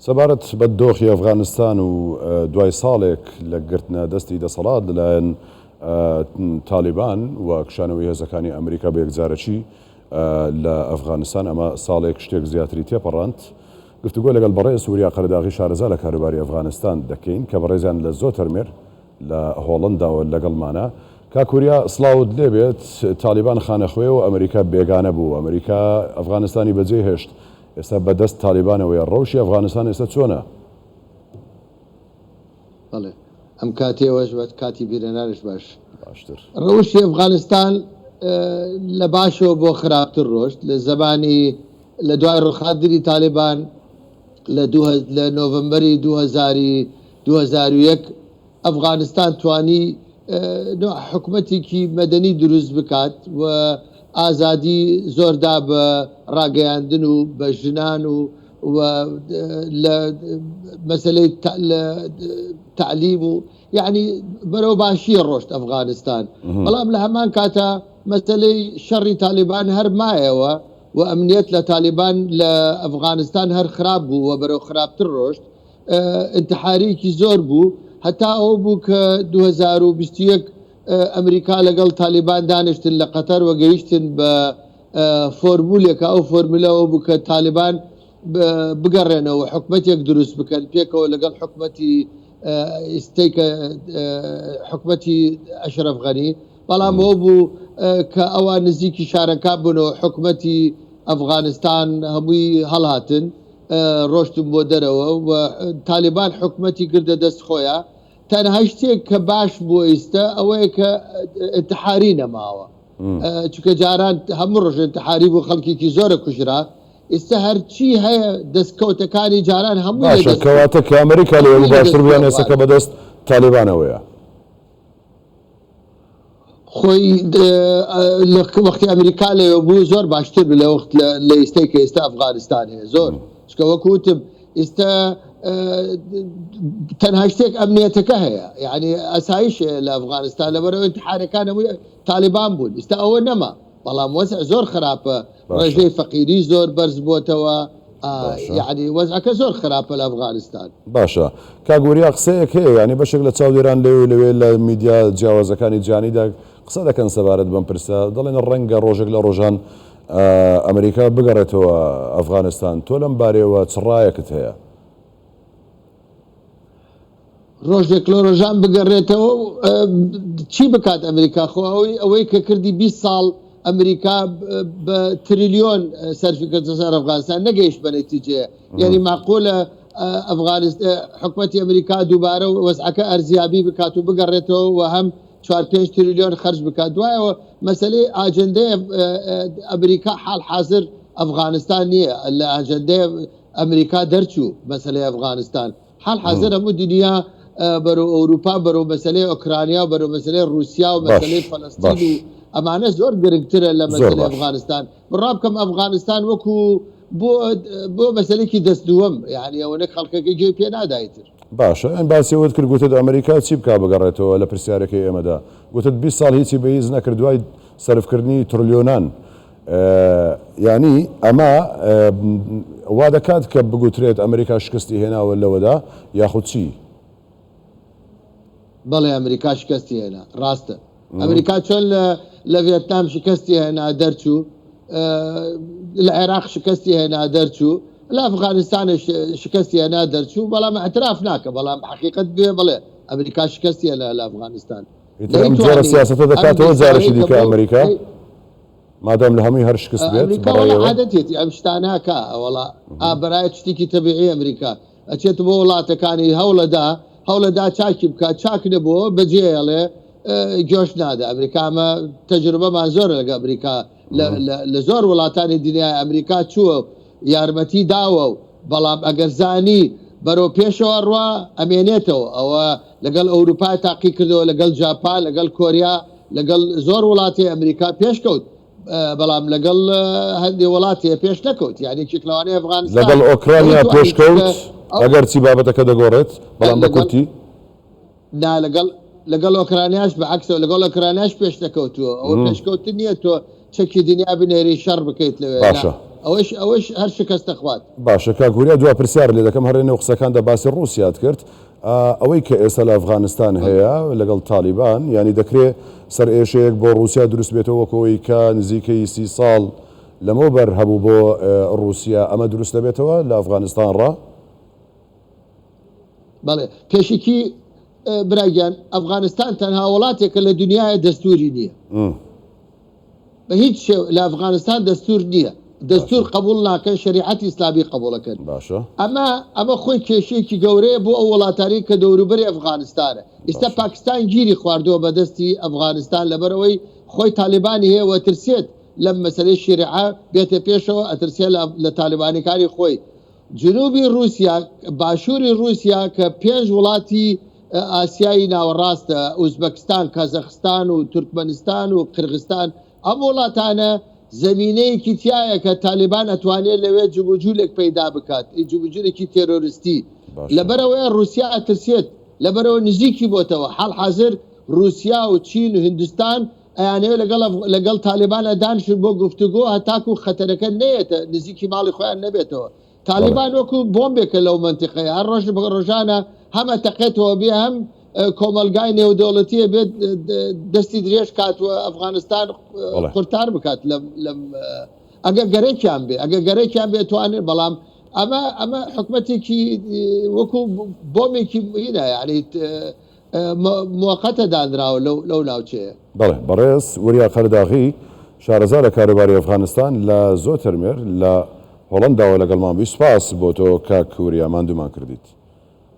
سەبارەت بە دۆخی ئەفغانستان و دوای ساڵێک لە گرتنە دەستی دەسەڵات لەلایەن تالیبان و کشانەوەی هێزەکانی ئەمریکا بە یەکجارەکی لە ئەفغانستان ئەمە ساڵێک شتێک زیاتری تێپەڕاند گفتوگۆ لەگەڵ بەڕێز وریا قەرەداغی شارەزا لە کاروباری ئەفغانستان دەکەین کە بەڕێزیان لە زۆتەرمێر لە هۆڵەنداوە لەگەڵمانە. کاک وریا سڵاوت لێبێت، تالیبان خانەخوێ و ئەمریکا بێگانە بوو، ئەمریکا ئەفغانستانی بەجێ هێشت، ئێستا بە دەست تالیبانەوەیە، ڕەوشی ئەفغانستان ئێستا چۆنە؟ بەڵێ ئەم کاتی ئێوەش بە کاتی بیرەنانش باش. باشتر. ڕەوشی ئەفغانستان لە باشەوە بۆ خراپتر ڕۆشت لە زەمانی لە دوای ڕوخاندنی تالیبان لە دوو لە نۆڤەمبەری 2001 ئەفغانستان توانی حکومەتێکی مەدەنی دروست بکات و ئازادی زۆر دا بە ڕاگەیاندن و بە ژنان و و لە مەسەلەی تەعلیم و یعنی بەرەو باشی ڕۆشت ئەفغانستان بەڵام لە هەمان کاتا مەسەلەی شەڕی تالیبان هەر مایەوە و ئەمنیەت لە تالیبان لە ئەفغانستان هەر خراپ بوو و بەرەو خراپتر ڕۆشت ئینتحاریەکی زۆر بوو هەتا ئەوە بوو کە 2021 ئەمریکا لەگەڵ تالیبان دانیشتن لە قەتەر و گەیشتن بە فۆرمولێکە ئەو فۆرمولەوە بوو کە تالیبان بگەڕێنەوە حکومەتێک دروست بکەن پێکەوە لەگەڵ حکومەتی ئیستەی کە حکومەتی ئەشرەف غەنی بەڵام ئەوە بوو کە ئەوان نزیکی شارەکان بوونەوە حکومەتی ئەفغانستان هەمووی هەڵهاتن ڕۆشتن بۆ دەرەوە و تالیبان حکومەتی کردە دەست خۆیان تەنها شتێک کە باش بووە ئیستە ئەوەیە کە ئینتحاری نەماوە چونکە جاران هەموو ڕۆژ ئینتحاری بوو خەڵکێکی زۆرە کوژرا ئیستە هەرچی هەیە دەستکەوتەکانی جاران هەمووی باشە لەدەست چوو کەواتە کە ئەمریکا لەوێ هەمووی بوو باشتر لەدەست بوو چوو یان ئێستا کە ئەفغانستان. بەدەست تالیبانەوەیە؟ خۆی لە وەختی ئەمریکا لەوێ بوو زۆر باشتر بوو لە وەخت لە ئیستەی کە ئێستا ئەفغانستان هەیە زۆر چونکە وەکو وتم ئیستا تەنها شتێک ئەمنیەتەکە هەیە یعنی ئاسایش هەیە لە ئەفغانستان لەبەرئەوەی انتحارەکان هەمووی تالیبان بوون ئیستا ئەوە نەما بەڵام وەزع زۆر خراپە باشە ڕێژەی فەقیری زۆر بەرز بۆتەوە باشە یعنی وەزعەکە زۆر خراپە لە ئەفغانستان. باشە کاک وریا قسەیەک هەیە یانی بەشێک لە چاودێران لەوێ و لەوێ لە میدیا جیاوازەکانی جیهانیدا قسە دەکەن سەبارەت بەم پرسە دەڵێن ڕەنگە ڕۆژێک لە ڕۆژان ئەمریکا بگەڕێتەوە ئەفغانستان تۆ لەم بارەیەوە چ ڕایەکت هەیە؟ ڕۆژێک لە ڕۆژان بگەڕێتەوە و چی بکات ئەمریکا خۆ ئەوەی ئەوەی کە کردی 20 ساڵ ئەمریکا بە تریلیۆن سەرفی کردە سەر ئەفغانستان نەگەیشت بە نەتیجەیە یعنی معقولە ئەفغانست حکومەتی ئەمریکا دووبارە وەزعەکە ئەرزیابی بکات و بگەڕێتەوە و هەم چوار پێنج تریلیۆن خەرج بکات دوایەوە مەسەلەی ئاجندەی ئەمریکا حاڵ حازر ئەفغانستان نییە لە ئاجندەی ئەمریکا دەرچوو مەسەلەی ئەفغانستان حال حازر هەموو دنیا بەرەو ئەوروپا بەرەو مەسەلەی ئۆکرانیا و بەرەو مەسەلەی ڕوسیا و باش مەسەلەی فەلەستین باش و ئەمانە زۆر گرنگترە لە زۆر مەسەلەی باش. ئەفغانستان بڕوا بکەم ئەفغانستان وەکو بۆ بۆ مەسەلەیەکی دەست دووەم یعنی ئەوەنە خەڵکەکە گوێی پێ نادا ئیتر. باشە ئەم باسی ئەوەت کرد گوتت ئەمریکا چی بکا بگەڕێتەوە لە پرسیارەکەی ئێمەدا گوتت 20 ساڵ هیچی بە هیچ نەکرد دوای سەرفکردنی ترلیۆنان یانی ئەمە وا دەکات کە بگوترێت ئەمریکا شکستی هێناوە لەوەدا یاخود چی؟ بەڵێ ئەمریکا شکستی هێنا ڕاستە ئەمریکا چۆن لە ڤێتنام شکستی هێنا دەرچوو لە عێراق شکستی هێنا دەرچوو لە ئەفغانستان شکستی هێنا دەرچوو بەڵام اعتراف ناکە بەڵام حقیقت بێ بڵێ ئەمریکا شکستی هێنا لە ئەفغانستان ئیتر ئەم جۆرە سیاسەتە دەکاتەوە جارێکی دیکە ئەمریکا مادام لە هەمووی هەر شکست بێت ئەمریکا وەڵا عادەتێتی ئەم شتانە ئەکا وەڵا ئا بەرایە شتێکی تەبیعی ئەمریکا ئەچێت بۆ وڵاتەکانی هەوڵەدا هەوڵەدا چاکی بکات چاک نەبووە بەجێ ئەڵێ گۆش نادا ئەمریکا ئەمە تەجروبەمان زۆرە لەگە ئەمریکا لە زۆر وڵاتانی دنیای ئەمریکا چووە یارمەتی داوە و بەڵام ئەگەر زانی بەرەو پێشەوە ڕوا ئەمێنێتەوە ئەوە لەگەڵ ئەوروپا تاقی کردەوە لەگەڵ جاپان لەگەڵ کۆریا لەگەڵ زۆر وڵاتی ئەمریکا پێشکەوت بەڵام لەگەڵ هەندێ وڵاتی پێش نەکەوت یعنی یەکێک لەوانەیە ئەفغانستان لەگەڵ ئۆکرانیا پێشکەوت ئەگەرچی بابەتەکە دەگۆڕێت بەڵام بە کورتی. نا لەگەڵ لەگەڵ ئۆکرانیاش بە عەکسەوە لەگەڵ ئۆکرانیاش پێش نەکەوتووە ئەوە پێشکەوتن نییە تۆ چەکی دنیا بنێری شەڕ بکەیت لەوێ نا باشە. ئەوەش ئەوەش هەر شکست دەخوات. باشە کاک وریا دوا پرسیارت لێ دەکەم هەر لەنێو قسەکاندا باسی ڕووسیات کرد ئەوەی کە ئێستا لە ئەفغانستان هەیە لەگەڵ تالیبان یانی دەکرێ سەرئێشەیەک بۆ ڕووسیا دروست بێتەوە وەک ئەوەی کە نزیکەی سی ساڵ لەمەوبەر هەبوو بۆ ڕووسیا ئەمە دروست دەبێتەوە لە ئەفغانستان ڕا؟ بەڵێ پێشەکی برا گیان ئەفغانستان تەنها وڵاتێکە لە دنیاە دەستوری نییە بە هیچ شێو لە ئەفغانستان دەستور نییە دەستور قبول ناکەن شریعەتی ئیسلامی قبولەکەن باشە ئەمە ئەمە خۆی کێشەیەکی گەورەیە بۆ ئەو وڵاتانی کە دەوروبەری ئەفغانستانە ئیستا پاکستان گیری خواردووە بەدەستی ئەفغانستان لەبەرئەوەی خۆی تالیبانی هەیە و ترسێت لەم مەسەلەی شیرعە بێتە پێشەوە ئەترسێ لە تالیبانەکانی خۆی جنوبی روسیا، باشوری روسیا کە پێنج وڵاتی ئاسیای ناوەڕاستە، ئوزبەکستان، کازاخستان و تورکمەنستان و قرغستان، ئەم وڵاتانە زەمینەیەکی تیایە کە تالیبان ئەتوانێت لەوێ جموجولێک پەیدا بکات، جموجولێکی تێرۆرستی. لەبەرئەوەیە روسیا ئەترسێت، لەبەرئەوە نزیکی بۆتەوە. حاڵ حازر روسیا و چین و هیندستان ئەیانەوێت لەگەڵ لەگەڵ تالیبانە دانیشن بۆ گفتوگۆ هەتاکو خەتەرەکە نەیەتە نزیکی ماڵی خۆیان نەبێتەوە. تالیبان وەکو بۆمبێکە لەو مەنتیقەیە هەر ڕۆژ ڕۆژانە هەم ئەتەقێتەوە بێ هەم کۆمەڵگای نێودەوڵەتیە بێت دەستی درێژ کات و ئەفغانستان قورتار بکات لەم لەم ئەگە گەرەکیان بێ ئەگە گەرەکیان بێ توانن بەڵام ئەمە ئەمە حکومەتێکی وەکو بۆمێکی هینە یعنی موەقەتە دانراوە لەو لەو ناوچەیە. بەڵێ بەڕێز وریا قەرداغی، شارەزا لە کاروباری ئەفغانستان لە زۆتەرمێر لە هۆڵەنداوە لەگەڵمان بووی، سوپاس بۆ تۆ کاک وریا ماندوومان کردیت.